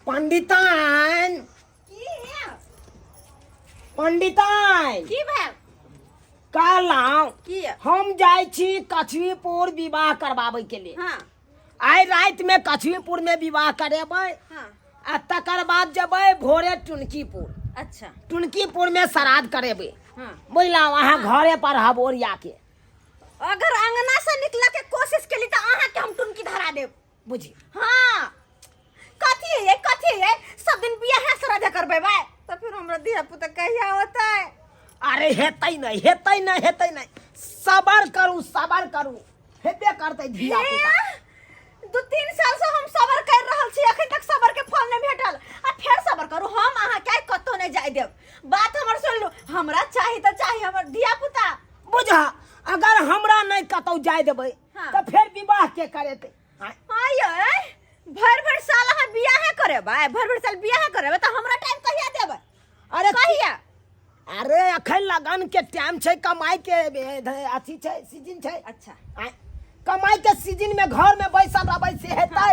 पंडिताइन। की है? पंडिताइन। की भेल? कहलहुँ की? हम जाइ छी कछुईपुर विवाह करबाबै के लिए। आइ राति में कछुईपुर में विवाह करेबै। आ तकर बाद जेबै भोरे टुनकीपुर। टुनकीपुर में श्राद्ध करेबै। बुझलहुँ? अहाँ घरे पर रहब ओरिया के। अगर अंगना से निकला के कोशिश केली तऽ अहाँ के हम टुनकी धरा देब। बुझी। हाँ, कथी है, कथी है? सब दिन बियाह श्राद्ध करबै भाई, तो फिर हमरा धिया पुता कहिया होतै? अरे हेतै नहि, हेतै नहि, हेतै नहि, सबर करू, सबर करू, हेबे करतै धिया पुता। हे, 2-3 साल से हम सबर कर रहल छी, अखन तक सबर के फल नहीं भेटल, आ फेर सबर करू। हम अहाँ के कतौ नहीं जाय देब। बात हमर सुन लू, हमरा चाही तऽ चाही हमर धिया पुता। बुझा, अगर हमरा नहीं कतौ जाय देबै तऽ फेर विवाह के करेतै? हाँ ये भर भर साल अहाँ बियाहे करेबै, भर भर साल बियाहे करेबै, तऽ हमरा टाइम कहिया देबै? अरे कहिया? अरे अखन लगन के टाइम छै, कमाई के अथी छै, सीजन छै। कमाई के सीजन में घर में बैसल रहबै से हेतै?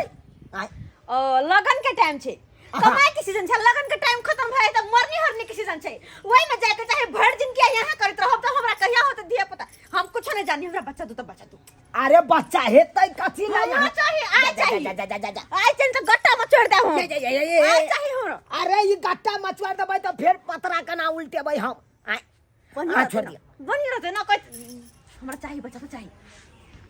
ओ लगन के टाइम छै, कमाई के सीजन छै, लगन के टाइम खत्म भए तऽ मरनी हरनी के सीजन छै, ओहि में जाके चाहे भरि दिन के यहाँ करैत रहब, तऽ हमरा कहिया होतै धिया पुता? हम कुछ नहीं जानी, हमरा बच्चा दू तऽ बच्चा दू। अरे बच्चा हेतै कथी ला? हमरा यहाँ चाही, आइ जा, जा, चाही। जा, जा, जा, जा, जा। आइ चाही तऽ गट्टा में चढ़ देब हम। जा, जा, जा, जा, जा। आइ चाही हमरा। अरे ई गट्टा मचुआर देबै तऽ फेर पतरा केना उल्टेबै हम? आँय? बढ़िया हाँ, रहतै छोड़ ना। दिया। बढ़िया रहतै ना, कहै हमरा चाही बच्चा तऽ चाही।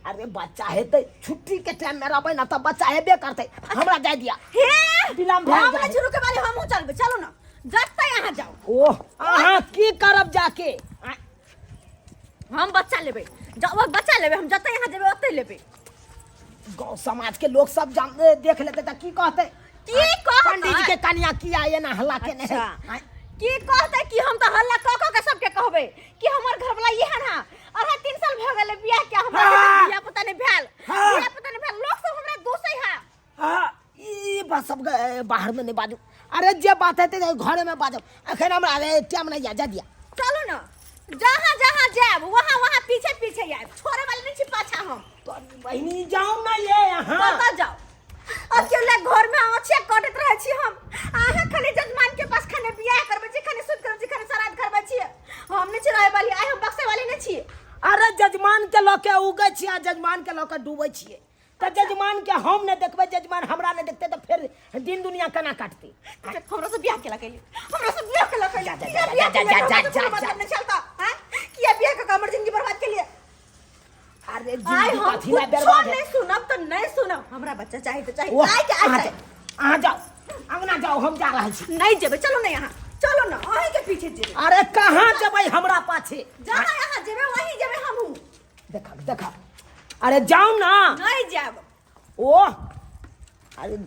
अरे बच्चा हेतै, छुट्टी के टाइम में रहबै ना तऽ बच्चा हेबे करतै। हमरा जाय दिया। हे, विलम्ब भए हम जाइ। नहि रुकै वाली, हमहूँ चलबै। चलू ना, जतै अहाँ जाउ। ओह, अहाँ की करब जाके? आँय? हम बच्चा लेबै, जब बच्चा लेबै हम, जतै अहाँ जेबै ओतै लेबै। गाँव समाज के लोग सब जान देख लेते तऽ की कहते? की कहतै? पंडित जी के कनिया किया एना हल्ला केने है? अच्छा। की कहते? कि हम तऽ हल्ला कऽ कऽ के सबके कहबै कि हमर घरवाला एहन है, 2.5-3 साल भऽ गेलै बियाह के, हमरा धिया पुता नहि भेल। धिया पुता नहि भेल, लोक सब हमरा दोषै है। हाँ, ई बात सब बाहर में नहीं बाजू। अरे जे बात हेतै से घरे में बाजब, अखन हमरा अरे टाइम नहीं या, जा दिया। चलू ना, जहाँ जहाँ जायब वहाँ वहाँ पीछे पीछे आयब, छोड़े वाले नहीं छी पाछा हम। तो बहिनी जाऊ ना ये यहाँ। कतऽ जाउ? अकेले घर में आछे कटैत रहै छी हम। अहाँ खाली जजमान के पास खाने बियाह करबै छी, खाने सुत करबै छी, खाने श्राद्ध करबै छी। हम नहि छी रहै वाली, आइ हम बक्से वाली नहि छी। अरे जजमान के लऽ के उगै छियै आ जजमान के लऽ के डूबै छियै, तऽ जजमान के हम नहि देखबै, जजमान हमरा नहि देखतै, तऽ फेर दिन दुनिया केना काटतै? हमरा से बियाह केला कैली, हमरा से बियाह केला कैली? जा, जा, किया जा, बियाह जा, केलियै? जा, जा, हमरा तऽ जा, कोनो जा। मतलब नहि चलता हैं? किया बियाह कऽ के हमर जिंदगी बर्बाद केलियै? अरे आइ जिंदगी हम कथी ला कुछो बर्बाद है? नहीं सुनब तऽ नहीं सुनब। हमरा बच्चा चाही तऽ चाही। ओह, आइ के आइ अहाँ चाही। जाउ, अहाँ जाउ, अंगना जाउ, हम जा रहल छी। नहीं जेबै, चलो नहीं, अहाँ चलो ना, अहीं के पीछे जेबै। अरे कहाँ जेबै हमरा पाछे? जहाँ अहाँ जेबै वहीं जेबै हमहूँ। देखा देखा, अरे जाउ ना। नहीं जायब। ओह, अरे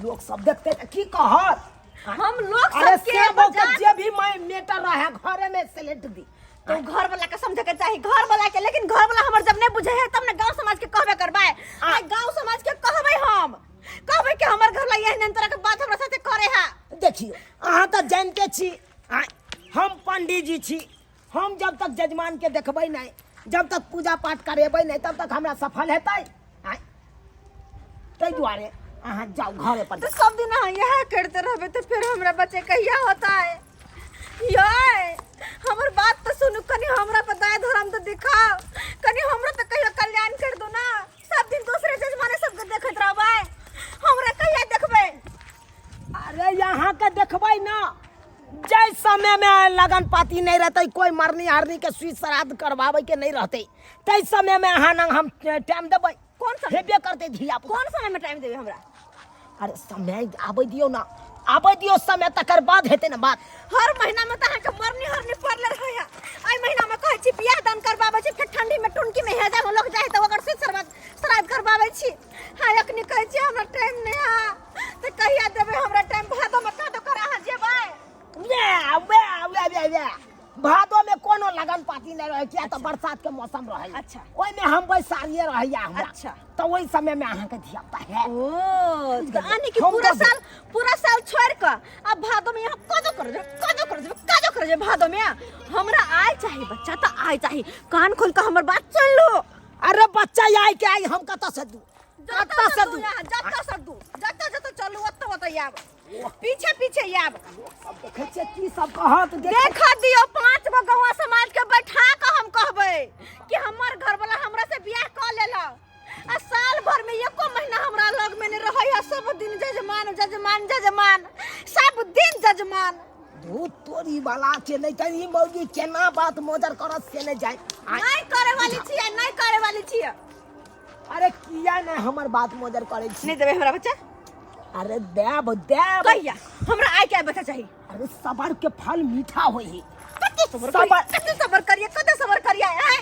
लोग सब देखते तऽ की कहत? हम लोग अरे सबके से बहू के बजा- जे भी मैं मेटर रहे घरे में सलेट दी। तो घर वाला के समझे के चाही, घर वाला के। लेकिन घर वाला हमर जब नहीं बुझे है तब ने गांव समाज के कहबे करबै। आइ गांव समाज के कहबै, हम कहबै कि हमर घर वाला एहन एहन तरह के बात हमरा साथे करे है। देखियो, अहाँ तऽ जानते छी, हम पंडित जी छी, हम जब तक जजमान के देखबै नहीं, जब तक पूजा पाठ करेबै नहीं, तब तक हमरा सफल हेतै? आँय? ताहि दुआरे अहाँ जाउ घरे पर। तो सब दिन अहाँ इएह करते रहबै तऽ फिर हमरा बच्चे कहिया होता है? यै, हमर बात तऽ सुनू कनि, हमरा पर दया धर्म तऽ दिखाओ कनि, हमरा तऽ कहियो कल्याण कर दो ना। सब दिन दूसरे जजमाने सबके देखैत रहबै, हमरा कहिया देखबै? अरे यहाँ के देखबै ना, जाहि समय में लगन पाती नहीं रहते, कोई मरनी हरनी के सुई श्राद्ध करवावे के नहीं रहते, ताहि समय में अहाँ नंग हम टाइम देबै। कोन समय? हेबे करतै धिया पुता। कोन समय में टाइम देबै हमरा? अरे समय आबै दियौ ना, आबै दियौ समय, तकर बाद हेतै ने बात। हर महीना में तऽ अहाँके मरनी हरनी पड़ले रहै है। एहि महीना में कहै छी बियाह दान करबाबै छी, फेर ठंडी में टुनकी में हेजा में लोग जाइ तऽ ओकर सुई श्राद्ध करबाबै छी। हाँ, अखनी कहै छी हमरा टाइम नहि है, तऽ कहिया देबै हमरा टाइम? भादो में कादो कर अहाँ जेबै? वे वे वे वे वे, भादो में कोनो लगन पाती नहीं रहे, किया तऽ बरसात के मौसम रहे। ओहिमे हम बैसारिये रहैया हमरा। तऽ ओहि समय में अहाँके धिया पुता है। ओ, तऽ यानी कि हम पूरा दऽ देब। साल, पूरा साल छोड़ कऽ अब भादो में यहाँ कादो कर जेबै, कादो कर जेबै, कादो कर जेबै भादो में। हमरा आइ चाही बच्चा तऽ आइ चाही। कान खोल कऽ हमर बात सुन लू। अरे बच्चा आइ के आइ हम कतऽ से दू? कतऽ से दू? जतऽ से दू, जतऽ जतऽ चलू ओतऽ ओतऽ आयब। पीछे पीछे आयब। सब देखै छियै की सब कहत देख। देख दियो, 5 गो गौवा समाज के बैठा के हम कहबै कि हमर घर वाला हमरा से बियाह कऽ लेलक आ साल भर में एको महीना हमरा लग में नहीं रहै है, सब दिन जजमान जजमान जजमान, सब दिन जजमान। धूत तोरी वाला के नहीं त ई मौगी केना बात मोजर करत से नहीं जाए। नहीं करे वाली छियै, नहीं करे वाली छियै। अरे किया नहीं हमर बात मोजर करे छी? नहीं देबै हमरा बच्चा। अरे देब देब। कहिया हमरा आइ के बच्चा चाही? अरे सबर के फल मीठा होई है। कते सबर करिए, कते सबर करिए, कते सबर करिए हैं?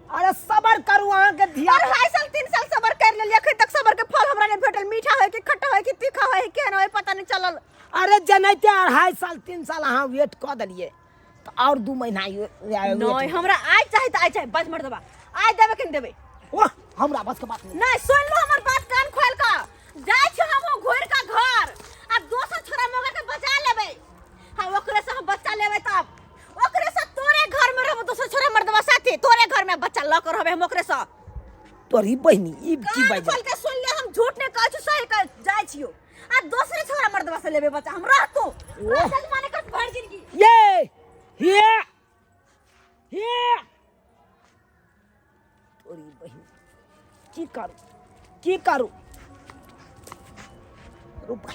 अरे सबर करू अहाँ के धिया। 2.5 साल 3 साल सबर कर लेलिए, अखन तक सबर के फल हमरा नहीं भेटल। मीठा होय कि खट्टा होय कि तीखा होय केहन होय पता नहीं चलल। अरे जनैते 2.5 साल 3 साल अहाँ वेट कऽ देलिए तऽ और 2 महीना नहीं, हमरा आइ चाही तऽ आइ चाही, बस मर देबा। आइ देबे कि नहीं देबे? ओह हमरा बस के बात नहीं। नहीं सुन लो हमर बात कान खोल के, जाय छी हम घुर के घर आ दोसर छोरा मौका के बचा लेबे। हां ओकरे से हम बच्चा लेबे, तब ओकरे से तोरे घर में रहबो, दोसर छोरा मर्दवा साथे तोरे घर में बच्चा ल के रहबे हम ओकरे से। तोरी बहिनी ई की कान बाज खोल के सुन ले, हम झूठ नहीं कहै छी, सही कह जाय छियो। आ दोसरे छोरा मर्दवा से लेबे बच्चा, हम रहतो माने कर भर जिंदगी। ये ये ये तोरी बहिनी की करू की करू रुपा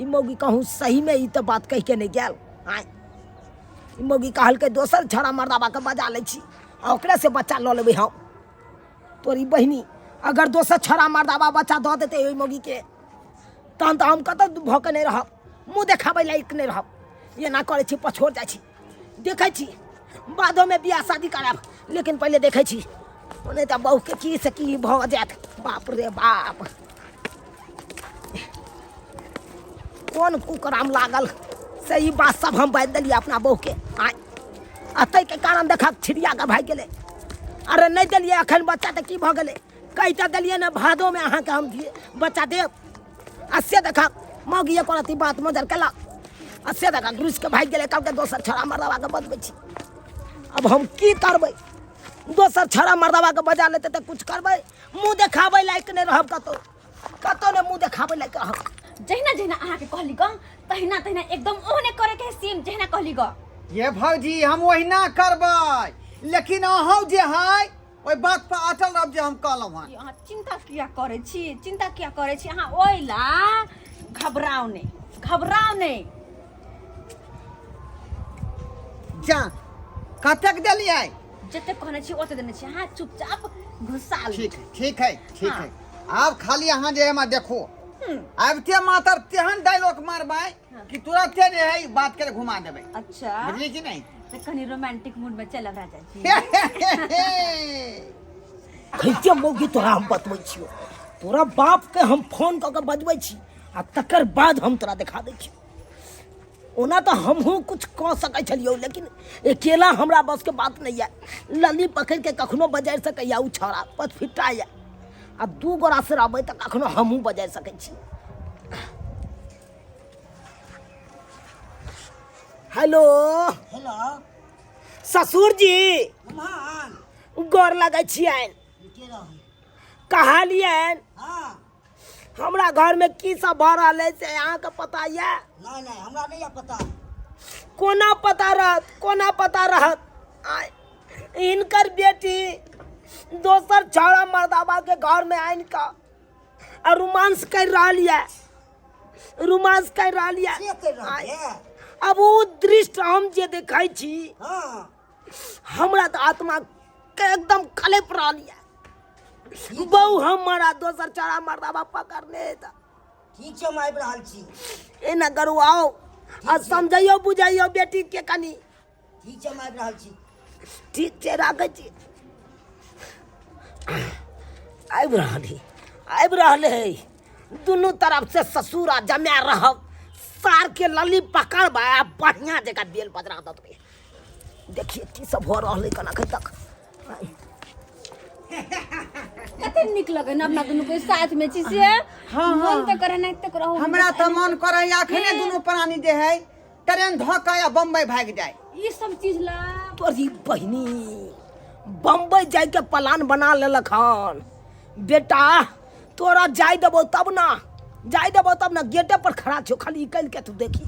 ई मौगी कहूँ सही में ई तो बात कह के नहीं गेल। आय ई मौगी कहलकै दोसर छड़ा मर्दाबा के बजा लै छी आ ओकरे से बच्चा लऽ लेबै हम। तोरी बहिनी अगर दोसर छड़ा मर्दाबा बच्चा दऽ देतै ओहि मौगी के तहन तऽ हम कतऽ भऽ के नहि रहब, मुँह देखाबै लायक नहि रहब। एना करै छी पछोड़ जाइ छी, देखै छी बादोमे बियाह शादी करायब, लेकिन पहिले देखै छी नहि तऽ बहुके की से की भऽ जायत। बाप रे बाप कोन कुकराम लागल से ई बात सब हम बाजि देलियै अपना बहुके। आय आ ताहिके कारण देखक छिड़िया के भागि गेलै। अरे नहि देलियै अखन बच्चा तऽ की भऽ गेलै, कहि तऽ देलियै ने भादोमे अहाँके हम बच्चा देब। आ से देखक मौगी एको रत्ती बात मजर केलक आ से देखक रुसि के भागि गेलै, कहलकै दोसर छौड़ा मर्दाबाके बजबै छी। अब हम की करबै, दोसर छौड़ा मर्दाबाके बजा लेतै तऽ कुछ करबै? मुँह देखाबै लायक नहि रहब, कतहु कतहु नहि मुँह देखाबै लायक रहब। जहिना जहिना अहाँके कहली ग तहिना तहिना एकदम ओहने करे के है, सेम जहिना कहली ग। ये भौजी हम ओहिना करबै, लेकिन अहूँ जे है ओहि बात पर अटल रहब जे हम कहलहुँ हन। ई अहाँ चिंता किया करै छी, चिंता किया करै छी अहाँ? ओहि ला घबराउ नहि, घबराउ नहि। जा कतेक देलियै? जते कहने छी ओते देने छी, अहाँ चुपचाप घुसा ली। ठीक है, ठीक है, ठीक हाँ। है। आब खाली अहाँ जे हमरा देखो आबिते मातर तेहन डायलॉग मारबै कि तुरंते जे है बात के घुमा देबै। अच्छा बुझलियै कि नहि? तऽ कनि रोमांटिक मूड में चलब राजा जी। खैते मौगी तोरा हम बतबै छियौ, तोरा बाप के हम फोन कऽ के बजबै छी आ तकर बाद हम तोरा देखा दै छियौ। ओना तऽ हमहूँ कुछ कऽ सकै छलियौ, लेकिन अकेला हमरा बसके बात नहि यऽ। लली पकड़िके कखनो बजारि सकैए ओ छौड़ा पचफिट्टा यऽ, आ 2 गोरा से रहबै तऽ कखनो हमहूँ बजारि सकै छी। हेलो हेलो ससुर जी, गोर लगै छियनि। कहलियनि हमरा घर में की सब भऽ रहल है से अहाँके पता यऽ? नहीं नहीं हमरा नहीं यऽ पता। कोना पता रहत, कोना पता रहत? हिनकर बेटी दोसर छौड़ा मर्दाबा के घर में आनि कऽ आ रोमांस कर रहल यऽ, रोमांस कर रहल यऽ। से कर रहल यऽ? अब ओ दृश्य हम जे देखै छी, हमरा तऽ आत्मा के एकदम कलपि रहल यऽ। बहु हमारा दोसर छौड़ा मर्दाबा पकड़ने है तऽ। ठीक छै, हम आबि रहल छी। एना करू, आउ आ समझैयौ बुझैयौ बेटी के कनी। ठीक छै, हम आबि रहल छी। ठीक छै, राखै छी। आबि रहल है, आबि रहल है। दुनू तरफ से ससुर आ जमा रहब, सार के लली पकड़बै आ बढ़िया जकाँ बेल बजरा देबै। देखिए की सब हो रहल है कना तक। कते नीक लगे ना अपना दुनू के साथ में छी से। हाँ, मन हाँ। तऽ करे नहीं तऽ रहू। हमरा तऽ मन करे अखने दुनू प्राणी जे है ट्रेन धऽ के आ बम्बई भागि जाय। ई सब चीज ला तोरी बहिनी बम्बई जाय के प्लान बना लेलक हन। बेटा तोरा जाय देबो तब ना। जाय देबो तब ने गेटे पर खड़ा छो खाली निकलि के तू देखी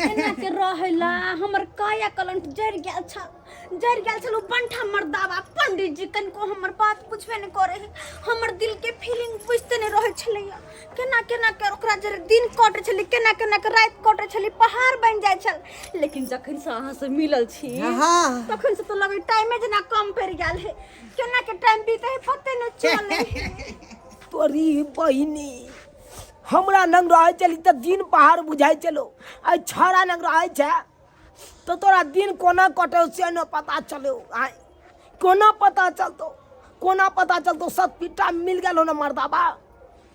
एना के रहेला हमर काया कलंट जरि गेल छल जरि गेल छल ओ बंठा मर्दावा पंडित जी कनिको हमर बात बुझबे नहि करे है हमर दिल के फीलिंग बुझते नहि रहै छलैया केना केना के ओकरा जरे दिन कटै छलै केना केना के राति कटै छलै पहाड़ बनि जाइ छल लेकिन जखन से अहाँ से मिलल छी हाँ। तखन से तऽ लगै टाइमे जेना कम पड़ि गेल है केना के टाइम बीते है पते नहि चलै तोरी बहिनी हमरा नंग रहै छली तऽ दिन पहाड़ बुझाइ छलो आ छौड़ा नंग रहै छै तऽ तोरा दिन कोना कटौ से नहि पता चलो आय कोना पता चलतो कोना पता चलतो सतपिट्टा मिल गेलो ने मर्दाबा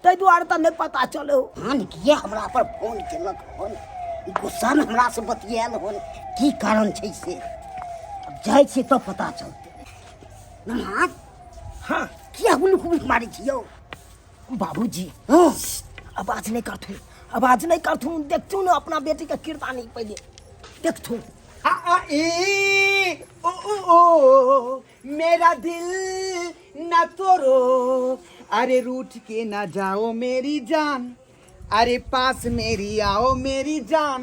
ताहि दुआरे तऽ नहि पता चलो हन किया हमरा पर फोन केलक हन ई गुस्सामे हमरासँ बतियायल हन की कारण छै से आब जाइ छियै तब पता चलतै नमहर हाँ किया हुलुक हुलुक मारै छी यौ बाबूजी हँ आवाज नहीं करथुन आवाज नहीं करथुन देखथुन अपना बेटी के किरदानी पहले देखथुन आ आ ई ओ ओ ओ मेरा दिल ना तोड़ो अरे रूठ के ना जाओ मेरी जान अरे पास मेरी आओ मेरी जान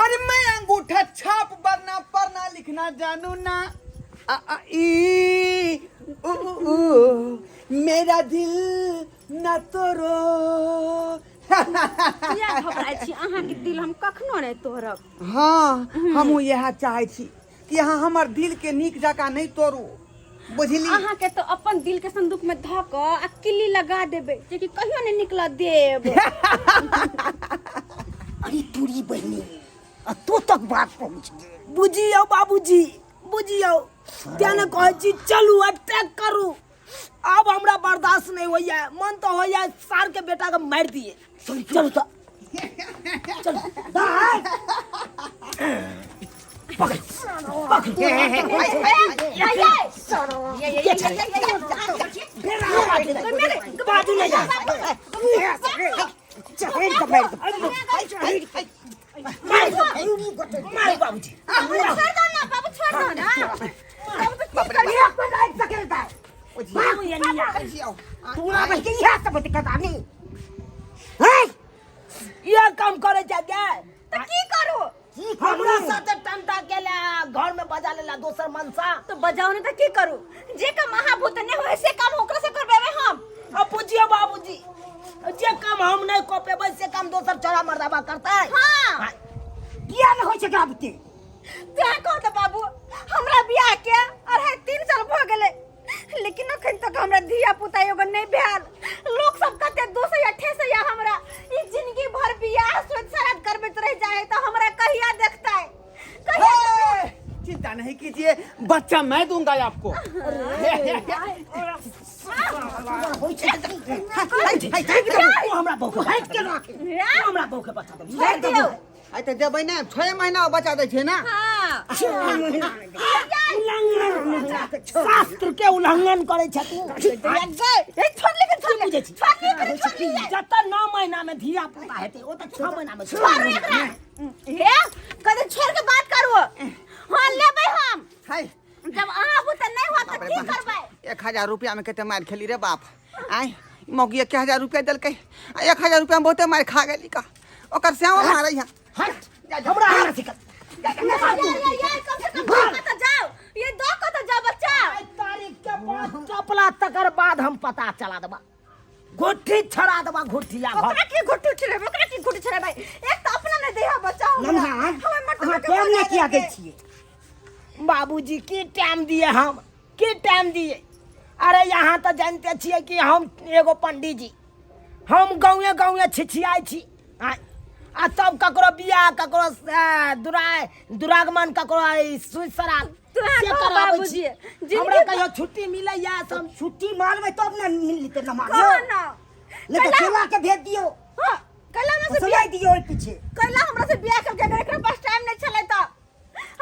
अरे मैं अंगूठा छाप वरना पढ़ना लिखना जानू ना आ आ ई उ उ उ मेरा दिल ना तोड़ो किया घबराइ छी अहाँके दिल हम कखनो नहि तोड़ब हाँ हमहूँ इएह चाहै छी कि अहाँ हमर दिल के नीक जकाँ नहि तोड़ू बुझली अहाँके तऽ अपन दिल के संदूक में धऽ कऽ आ किल्ली लगा देबै जेकि कहियो नहि निकलऽ देब अरे तोरी बहिनी आ तो तक बात पहुँच गेल बुझियौ बाबूजी बुझियौ तें ने कहै छी चलू अटैक करू आब हमरा बर्दाश्त नहीं होइया मन तो होइया सार के बेटा के मार दिए चलू तो चलू पकड़ पकड़ के छलै? बाजू नहीं जा चढ़ के मारि दे मार बाबूजी छोड़ दो ना बाबू छोड़ दो ना तोरा बहिन के इएह सब दिक्कत आनी हैं ये काम करे जा गे तऽ की करू की हमरा करू साथे टंटा के ले घर में बजा लेला दोसर मनसा तो बजाओ ने तऽ की करू जे काम महाभूत नहि होय से काम ओकरा से करबेबै हम अब पूछियो बाबूजी जे काम हम नहीं कऽ पेबै से काम दोसर चोरा मर्दाबा करतै हाँ किया नहि होइ छै एकरा बुते तैं कह तऽ बाबू हमरा बियाह के 2.5 3 साल भऽ गेलै लेकिन अखन तक हमरा धिया पुता एगो नहि भेल लोक सब कते दोसैया ठेसैया हमरा ई जिंदगी भर बियाह सोच श्राद्ध करबैत रहि जाइ है तऽ हमरा कहिया देखतै कहिया ए, चिंता नहीं कीजिए बच्चा मैं दूंगा आपको होइ छै तऽ की? तू हमरा बहू के हटि के राख तू हमरा बहू के बचा देबही छोड़ि दियौ आइ तऽ देबै ने 6 महीना बचा दै छै ना हाँ शास्त्र के उल्लंघन करे छै तू ए, छोड़ लेकिन छोड़ ले बुझै छी? छोड़ ले एकरा, छोड़ ले जतऽ 9 महीना में धिया पुता हेतै ओ तऽ 6 महीना में छोड़ एकरा हे कदे छोड़ के बात करू हाँ लेबै हम हाय जब अहाँ बुते नहि होत तऽ की करबै 1000 रुपया में कते मारि खेली रे बाप आय मौगी 1000 रुपया देलकै आ 1000 रुपया में बहुते मारि खा गेली का ओकर सेवा मारै है हट हमरा हमरा सिखत यार यार यार कम से कम दो कऽ तऽ जाओ ये दो कऽ तऽ जाओ बच्चा आइ तारीख के बाद चपला तकर बाद हम पता चला देबा गोठी छड़ा देबा गोठिया घर ओकरा की घुट्टी छड़ेबै ओकरा की घुट्टी छड़ेबै एक तऽ अपना नहि दैहा बच्चा हमरा। नमहर हमर मटुआ अहाँ के टाइम नहि बना किया दै देलकै। छियै बाबूजी की टाइम दिए हम की टाइम दिए अरे यहाँ तऽ जानते छियै कि हम एगो पंडीजी हम गाँवे गाँवे छिछियाइ छी आँय आ तब ककरो बियाह ककरो दुरा दुरागमन ककरो ई सुइ सराग तू अहाँ से कहू कराबै बाबूजी, छी जिनगी हमरा कहियो छुट्टी मिलैया सब छुट्टी मारबै तब ने मिलतै नमहर कहो ना नहि तऽ कैला चेला के भेज दियौ हाँ, कैला हमरा से सुनाइ बियाह दियौ ओहि पीछे कैला हमरा से बियाह करके अगर एकरा पास टाइम नहीं छलै तऽ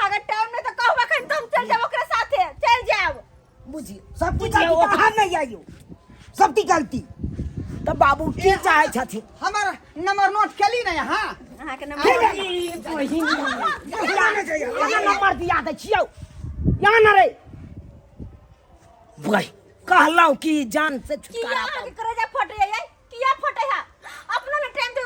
अगर टाइम नहीं तऽ कहब अखन तऽ हम चल जाब ओकरा साथे चल जाब बुझियौ सबकी बुझियौ गलती तऽ अहाँ नहि आइयौ सबकी गलती तऽ बाबू की चाहै छथिन हमर नंबर नोट केली ने यहाँ अहाँके यहाँ नंबर नंबर दिया दै छियौ यहाँ न रे बुआई कहलहुँ कि जान से किया छुटकारा अहाँके करेजा फटैया यै किया फटै है अपनो ने टाइम दे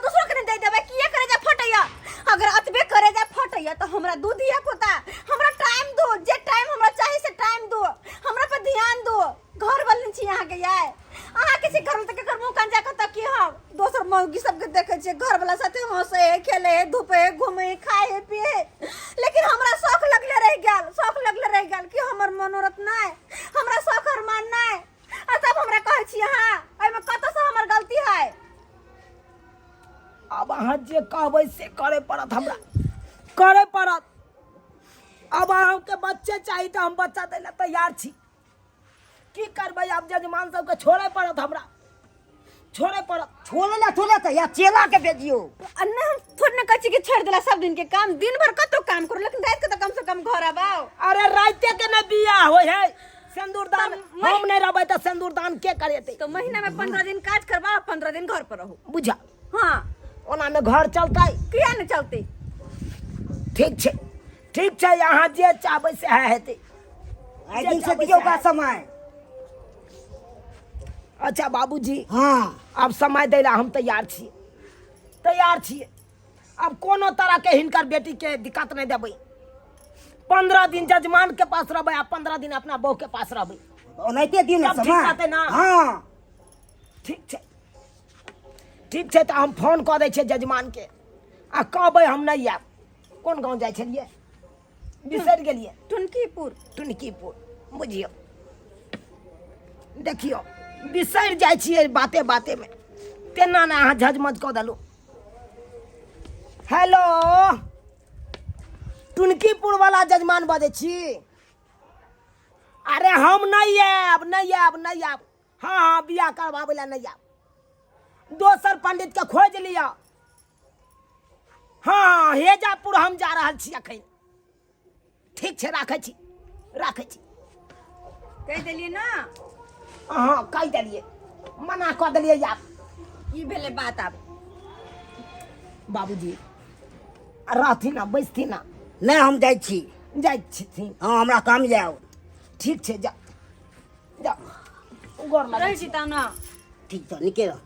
हमरा दू धिया पुता हमरा टाइम दो जे टाइम हमरा चाही से टाइम दो हमरा पर ध्यान दो घर वाले छी अहाँ के यार अहाँ किसी घर में तऽ केकर मुँह कान जाके तकी हम दोसर मौगी सबके देखै छियै घर वाला साथे हंसे है खेले है धूपे है घूमे है खाए है पिए है लेकिन हमरा शौक लगले रह गेल शौक लगले रह गेल कि हमर मनोरथ नहि हमरा शौक अरमान नहि आ तब हमरा कहै छी अहाँ एहिमे कतऽसँ हमर गलती है आब अहाँ जे कहबै से करे पड़त हमरा करे पड़त आब अहाँके बच्चे चाही तऽ हम बच्चा दै लए तैयार छी की करबै आब जजमान सबके छोड़े पड़त हमरा छोड़े पड़त छोड़े ला थोड़े तऽ या चेला के भेजियो आ नहि हम थोड़े ने कहै छी कि छोड़ि देला सब दिन के काम दिन भर कतौ काम करू लेकिन राति के तऽ कम से कम घर आबाओ अरे राइते के ने बियाह होइ है सिंदूरदान तऽ हम नहि रहबै तऽ सिंदूरदान के करेतै तो महीना में 15 दिन काज करबा 15 दिन घर पर रहू बुझा हाँ ओना में घर चलतै किया ने चलते ठीक छै ठीक छै अहाँ जे चाहबै सएह हेतै आइ दिन से दियौ का समय अच्छा बाबूजी हाँ आब समय दै लए हम तैयार छी तैयार छी आब कोनो तरहके हिनकर बेटीके दिक्कत नहि देबै 15 दिन जजमान के पास रहबै आ 15 दिन अपना बहू के पास रहबै ओनाहिते दियौ ने सब ठीक समय रहतै ना? हाँ ठीक छै ठीक छै तऽ हम फोन कऽ दै छियै जजमानके आ कहबै हम नहि आयब कोन गाँव जाइ छलियै बिसरि गेलियै टुनकीपुर टुनकीपुर बुझियौ देखियौ बिसरि जाइ छियै बाते बातेमे तेना ने अहाँ झजमज कऽ देलहुँ हेलो टुनकीपुर वाला जजमान बजै छी अरे हम नहि आयब नहि आयब नहि आयब हाँ हाँ बियाह करबाबै लए नहि आयब दोसर पंडितके खोजि लिअ हाँ हाँ हेजापुर हम जा रहल छी अखन ठीक छै राखै छी राखै छी कहि देलियै ना अहाँ कहि देलियै मना कऽ देलियै आब ई भेलै बात आब बाबूजी आ रहथिन आ बैसथिन आ नहि हम जाइ छी जाइ छथिन हाँ हमरा काम जाउ ठीक छै जा जा गोर लगै रहै छी तब ना ठीक छै निके रह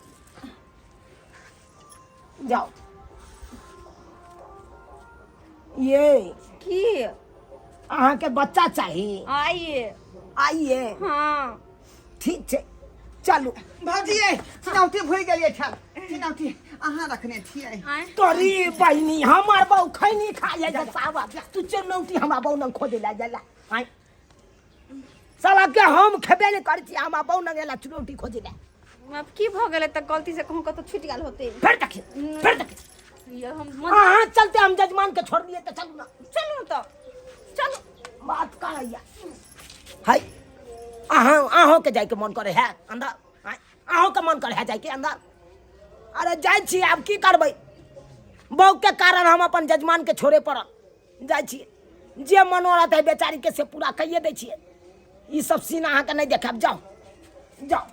जाओ ये की अहाँके बच्चा चाही आइए आइए हाँ ठीक छै चलू भौजी ये चिनौती भूलि गेलियै ठाम चिनौती अहाँ रखने छियै आँय तोरी बहिनी हमर बहू खैनी खा जाइ छै सावा तू चुनौती हमरा बहू नंग खोजै लए जाला आँय साला के हम खेबे नहि करै छी हमरा बहू नंग एला चुनौती खोजै लए अब की भऽ गेलै तऽ गलती से कहूँ कतौ छूटि गेल होतै फेर देखियौ फेर देखियौ ये हम अहाँ चलते हम जजमान के छोड़ दिए तऽ चलू ना चलू तऽ चलू बात करैया है अहाँ अहूँके जाइके मन करे है अंदर आँय, अहूँके मन करे है जाइके अंदर अरे जाइ छी आब की करबै बहूके कारण हम अपन जजमानके छोड़े पड़ल जाइ छियै जे मनोरथ है बेचारीके से पूरा कैये दै छियै ई सब सीन अहाँके नहि देखायब जाउ जाउ